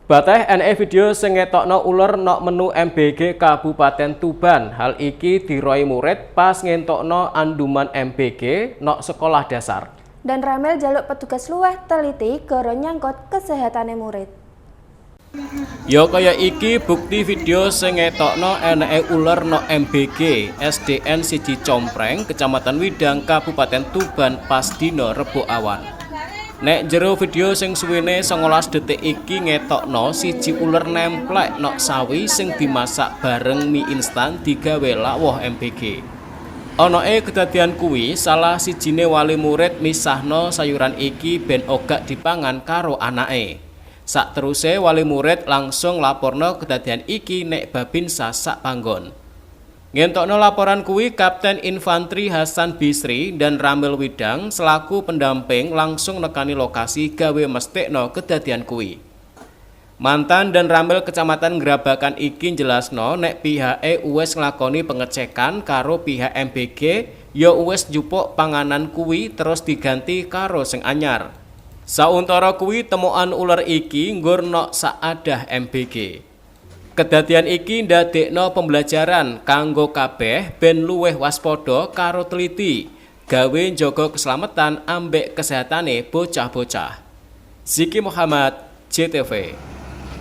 Bateh eneke video sing ngetokno uler nok menu MBG Kabupaten Tuban. Hal iki diroi murid pas ngentokno anduman MBG nok sekolah dasar. Danramil jaluk petugas luwih teliti goro nyangkut kesehatane murid. Ya kaya iki bukti video sing ngetokno eneke uler nok MBG SDN 1 Compreng, Kecamatan Widang, Kabupaten Tuban pas dina Rebo awan. Nek jero video sing suwene 19 detik iki ngetokno siji uler nemplek nok sawi sing dimasak bareng mie instan digawe lawuh MBG. Onoe kedadian kuwi, salah sijine wali murid misahno sayuran iki ben ogak dipangan karo anake. Sakteruse wali murid langsung laporno kedadian iki nek Babinsa sak panggon. Ngentokno laporan kuwi, Kapten Infantri Hasan Bisri Danramil Widang selaku pendamping langsung nekani lokasi gawe mestekno kedadian kuwi. Mantan Danramil Kecamatan Grabagan iki jelasno nek pihake uwes nglakoni pengecekan karo pihak MBG, ya uwes njupuk panganan kuwi terus diganti karo sing anyar. Sauntara kuwi, temuan uler iki nggur nok saadah MBG. Kedadian iki ndadekno pembelajaran kanggo kabeh ben luwih waspada karo teliti gawe njaga keselamatan ambek kesehatane bocah-bocah. Ziki Muhammad, JTV.